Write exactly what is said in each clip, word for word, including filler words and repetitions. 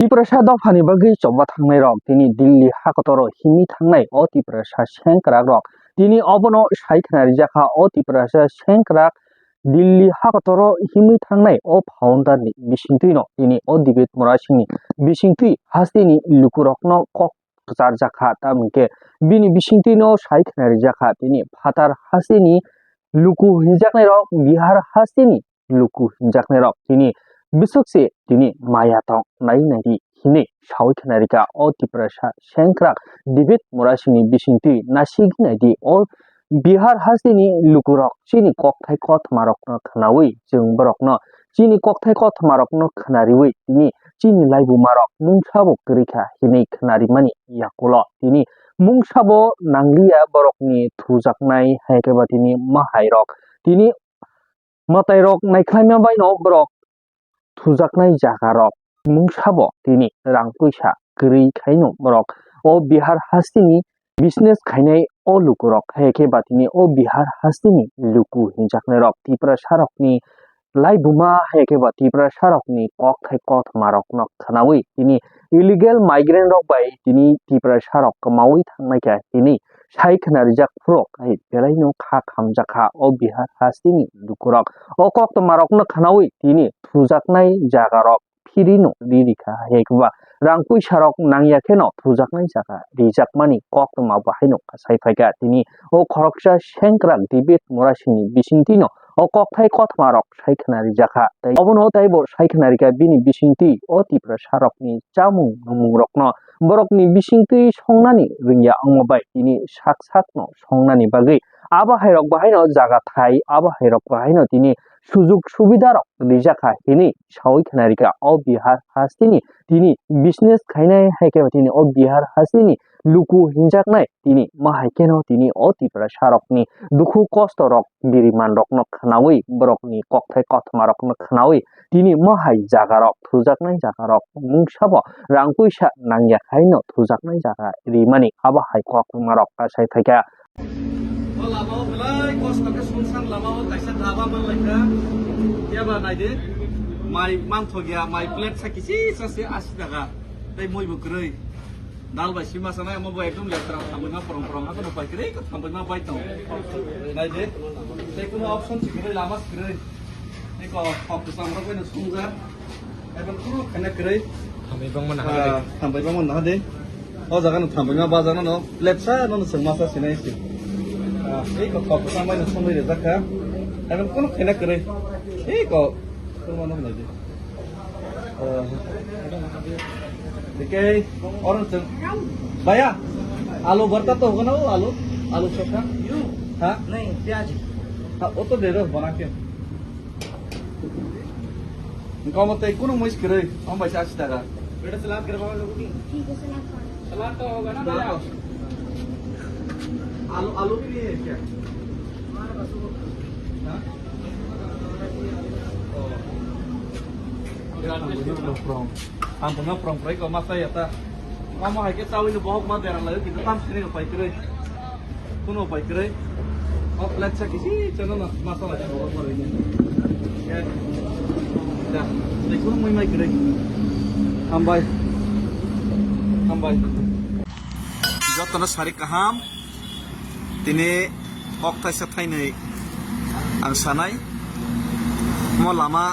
Tiprasa dophani bagwi choba thangnai rok tini Delhi hakotoro himwi thangnai o Tiprasa sengkrak rok tini obono sai khna rijak kha. O Tiprasa sengkrak Delhi hakotoro himwi thangnai o founder ni bisingtwi no tini o David Murasing ni bisingtwi hasteni lukurokno kok kwcharjak kha, tamni khe bini bisingtwi no sai khna rijak kha tini phatar hasteni luku hinjaknai rok, Bihar hasteni luku hinjaknai rok tini bwswk se tini maya tong nai nai di hinwi sawi khna rikha o Tiprasa sengkrak David Murasing ni bisingtwi. Naisingwi nai di o Bihar hasteni lukurok chini kokthai kothoma rokno khnawi chwng borokno chini kokthai kothoma rokno khna riwi tini chini laibuma rok mungsa bo kwrwi kha hinwi khna rimani yakulo tini mungsa bo nangliya borokni thujaknai hai khe ba tini mahai rok tini mwtai rok naikhlaima baino borok thujaknai jaga rok mungsa bo tini rang puisa kwrwi khaino borok o Bihar hasteni business khainai o lukurok hai khe ba tini o Bihar hasteni luku hinjaknai rok Tiprasa rokni laibuma hai khe ba Tiprasa rokni kokthai kothoma rokno khnawi tini illegal migrant rok bai tini Tiprasa rok kwmawi thangnai kha tini sai khna rijak phuru hai belai no kha khamjak kha o Bihar hasteni lukurok. O koktwma rokno khnawi tini thujaknai jaga rok phiri no ri rikha, hai khe ba rang puisa rok nangya kheno thujaknai jaga rijakmani koktwma bo haino kasai phaikha. Tini o khoroksa sengkrak David Murasing ni bisingtwi no o kokthai kothoma rok sai khna rijak kha. Tei obono tei bo sai khna rikha bini bisingtwi o Tiprasa rokni chamung nwmung rokno borokni bisingtwi songnani rwngya wngma bai tini sak sakno songnani bagwi abo hai rok bahaino jaga thai, abo hai rok bahaino tini sujuk subida rok rijak kha hinwi sawi khna rikha o Bihar hasteni tini business khainai hai khe tini o Bihar hasteni luku hinjaknai tini ma hai kheno tini o Tiprasa rokni dukhu kosto rok biriman rokno khnawi borokni kokthai kothoma rokno khnawi tini ma hai jaga rok thujaknai jaga rok mungsa bo rang puisa nangya khaino thujaknai jaga rimani abo hai koktwma rok kasai phaikha. O lama o belai kosto khe sumsang lama o kaisa dhaba manlaikha. Phiya ba naidi, mai manthokya, mai plate sa kisi sa se asi taka. Tei moi bo kwrwi. Dal bai sima sanai, omo bo ekdom letra, thambaima prong prong, hakono bai kwrwi, thambaima bai tong. Naidi, tei kuno option si kwrwi, lama si kwrwi. Tei kok, kok kwcham rok bai no sumjak. Ebong kunu khaina kwrwi. Thambai bangma naha de. Ah, thambai bangma naha de. O jaga no thambai ma baja no, no. Plate sa no, no chwng masa sinai si. Ah, ei ko kok samai no somoi rejak kha. Ebong kunu khaina kwrwi. Ei ko. Kunu no nai de. Ah. Dikhe, orang chwng. Bhaiya, alu bharta to hoga na wo, alu? Alu chokha? Ha? Nahi, pyaj. Ha, wo to de do, bana ke. Engkau mate kuno muis kwrwi, om bai sa asi taka. Beta salad kar baba logo ki? Theek hai, salad kar. Salad to hoga na, bhaiya? Alu, alu bhi nahi hai kya? Hamburger bhi nahi hai. Ha? Oh. Hamburger prong prong kwrwi ko masa ya ta. Mama hai khe chawi no bohok ma derang lai, kintu tam sini no pai kwrwi. Kuno bai kwrwi. O plate sa kisi chano na masala cha borok borok ni. Eh. Da. Dai kuno moi mai kwrwi. Hambai. Hambai. Jotono sari kaham. Tini kok thaisa thainwi ang sanai. Mo lama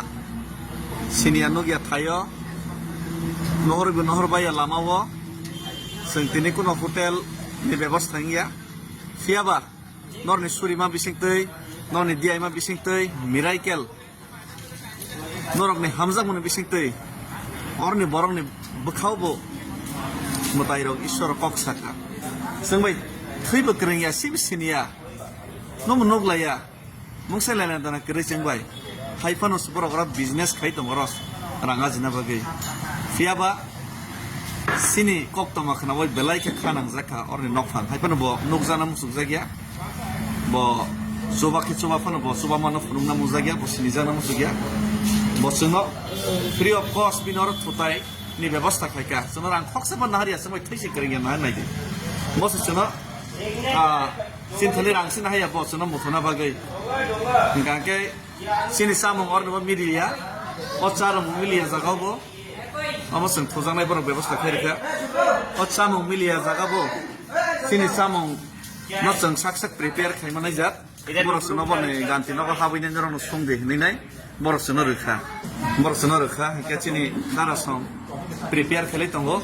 siniya nukya thaio. Nohor bo nohor baiya lama o. Chwng tini kuno hotel ni bebosta wngya. Phiya ba norni surima bisingtwi, norni diyaima bisingtwi, miracle, norokni hamjakmani bisingtwi, orni borokni bwkhao bo mwtairok Ishwar kok sakha. Chwng bai thwibo kwrwngya, sibo siniya, nomo nuklaiya, mungsa lailai dana kwrwi chwng bai. Hai phano borok oro business khai tongo oro rang ajina bagwi. Phiya ba chini koktwma khwnawi belai khe kha nangjak kha orni nokphang. Hai phano bo nukjakna muchungjakya. Bo chuba khe chuba phano bo chuba mano phunukna muchungjakya, bo sinijakna muchungya. Bo chwngno free of cost bini oro thutai ni bebosta khlaikha. Chwngno rang khoksa bo naharya, chwngno thwi se kwrwngya nahar naidi. Bo se chwngno, ah, chini thani rang se nahaya bo chwngno muthuna bagwi. Hingkha khe chini chamung orni bo miliya. O charwng miliya jaga o bo. Omo chwng thujaknai borok bebosta khairikha. O chamung miliya jaga bo chini chamung no chwng sak sak prepare khaima naijak. Borok chwngno boni ganti nogo habwi nai norokno songdi hinwi nai borok chwngno rwkha. Borok chwngno rwkha hinkhe chini dara song prepare khlai tongo.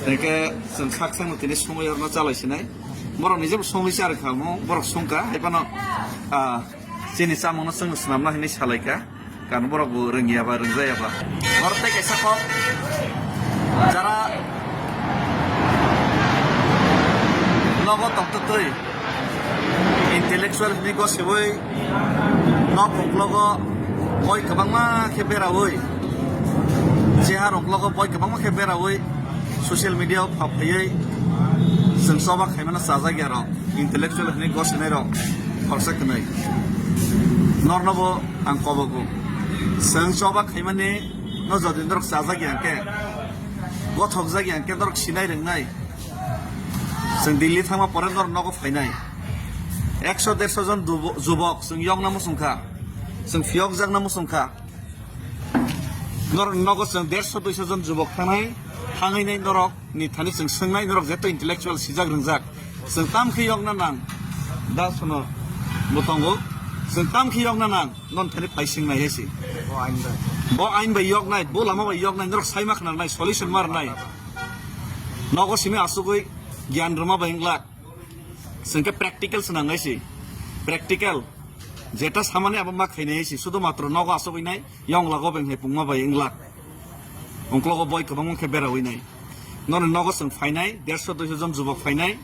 Hinkhe chwng sak sakno tini songwi orno chalai sinai. Borok nijebo songwi cha rwkha omo borok songkha hai phano, ah, chini chamungno chwngno swnamna hinwi salaikha. Kan borok bo rwngya ba rwngjaya ba. Borok tei kaisa kok jara nogo tongtwtwi intellectual hinwi gosiwi nok uklogo boi kwbangma khe berawi, cheha roklogo boi kwbangma khe berawi social media o pha phaiwi chwng choba khaimano chajakya rok. Intellectual hinwi gosinairok khorsa kwnwi. Nornobo ang kobogo. Chwng choba khaimani no jodi norok chajak ya hwnkhe, gothokjak ya hwnkhe norok sinai rwngnai. Chwng Delhi thangma pore norok nogo phainai. Ekso derso jon dubo-, jubok chwng yokna muchungkha. Chwng phiyokjakna muchungkha. Norok nogo chwng derso duiso jon jubok thangnai, thangwi nai norok ni thani chwng swngnai, norok jeto intellectual sijak rwngjak. Chwng tam khe yokna nang. Da sono bo tongo. Chwng tam khe yokna nang. Non thani phai swngnai hai se. Bo ain bai. Bo ain bai yoknai, bo lama bai yoknai, norok sai ma khnarnai, solution ma rwnai. Nogo simi asugwi gyan rwma bai wngla. Chwng khe practical swnang hai se. Practical. Jeta samani abo ma khainai hai se. Sudu matro nogo asugwi nai. Yong lago beng hai pungma bai wng lak. Ungklogo boi kwbangma khe berawi nai. Noni nogo chwng phainai, derso duiso jon jubok phainai,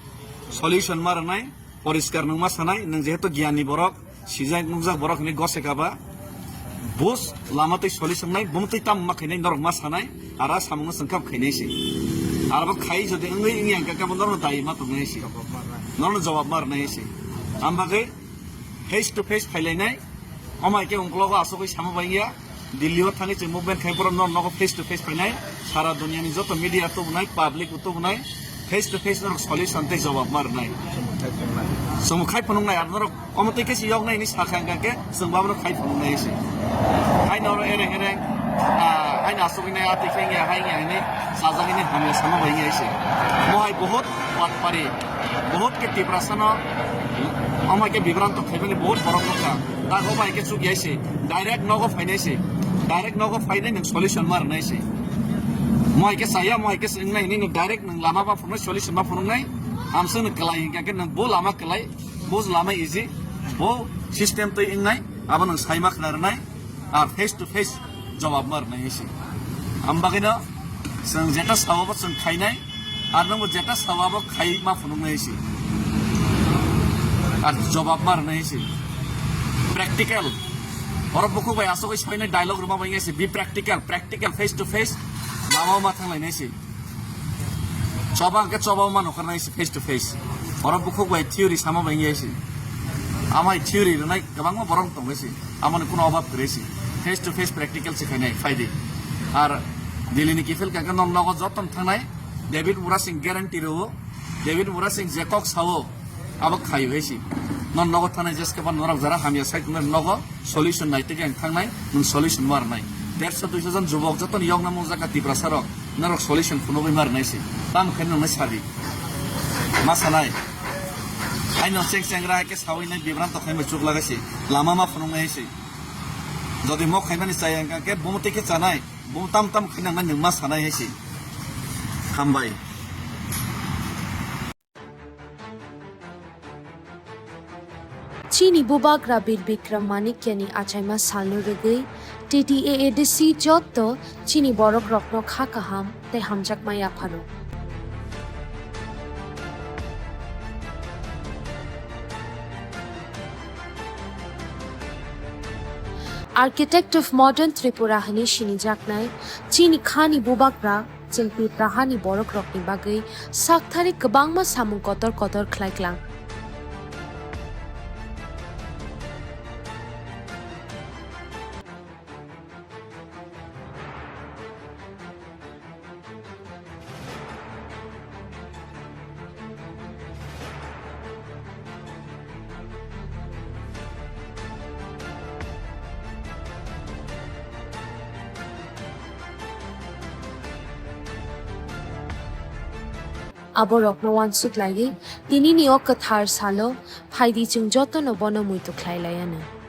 solution ma rwnai, poriskar nwng ma sanai, nwng jehetu giyani borok, sijak nukjak borok hinwi gose kaba. Bus lama tei solution nai, bumtwi tam ma khainai norok ma sanai, ara samungno chwng kap khainai se. Arabo khai jodi wngwi wngya hwnkhe kabo norokno dai ma tongnai se. Norokno jawab ma rwnai se. Am bagwi face to face phailainai. Omo hai khe ungklogo asugwi sama bai wngya. Delhi o thangwi chwng movement khai borok norok nogo face to face phainai. Sara duniani joto media tubunai, public bo tubunai. Face to face norok solution tei jawab ma rwnai. Chwng khai phunuknai ar norok omo tei khe se yoknai hinwi sakha hwnkha khe chwng bo abono khai phunuknai se. Haino oro ereng ereng, ah, haino asugwi nai a twi khe wngya, hai wngya hinwi sajagwi nai hamya sama bai wngya se. Omo hai bohot patpari, bohot khe Tiprasano omo hai khe bibranto khaimani bohot borok nukha. Dago bai khe chuk yai se, direct nogo phainai se, direct nogo phainai nwng solution ma rwnai se. Mo hai khe chaya, mo hai khe se wngnai hinwi nwng direct nwng lama ma phunuknai, solution ma phunuknai, amswk nwng kwlai hinkha khe nwng bo lama kwlai, bo lama easy, bo system twi wngnai, abo nwng sai ma khna rwnai, ar face to face jawab ma rwnai hai se. Am bagwino chwng jeta sao bo chwng khainai, ar nwngbo jeta sao abo khai ma phunuknai hai se. Ar jawab ma rwnai hai se. Practical. Oro bukhuk bai asugwi soinai dialogue rwma bai wngya se, be practical, practical, face to face. Lama ma thanglainai se. Choba hwnkhe choba ma nukharnai se face to face. Oro bukhuk bai theory sama bai wngya se. Amai theory rwnai kwbangma borok tongo se. Amoni kuno obab kwrwi se. Face to face practical se khainai, phaidi. Ar Delhi ni kiphil kaka nok nogo joto thangnai. David Murasing guarantee rwo. David Murasing je kok sao, abo khaio hai se. Non nogo thanai jeske ban norok jara hamya sai tongmani nogo solution nai tei ang thangnai, nwng solution ma rwnai. Derso duiso jon jubok joto ni yokna mung jaka Tiprasa rok, norok solution phunugwi ma rwnai se. Tamo khe nwngnai sadi. Ma sanai. Haino cheng chengra hai khe sawi nai bibranto khaima chuk lagai se. Lama ma phunuknai hai se. Jodi mok khaimani chaya hwnkha khe bomo tei khe chanai, bomo tam tam khaina hwnwi nwng ma sanai hai se. Hambai. Chini bubagra Bir Bikram Manikyani achaima salno rwgwi T T A A D C jotto chini borok rokno kha kaham tei hamjakma yapharo. Architect of Modern Tripura hwnwi sinijaknai chini khani bubagra chwng Tipra hani borok rokni bagwi sakthari kwbangma samung kotor kotor khlai klang. Abórokno uansuk laiwi tinini o kwthar salo phai di, chwng jotono bono muitu khlai lai anw.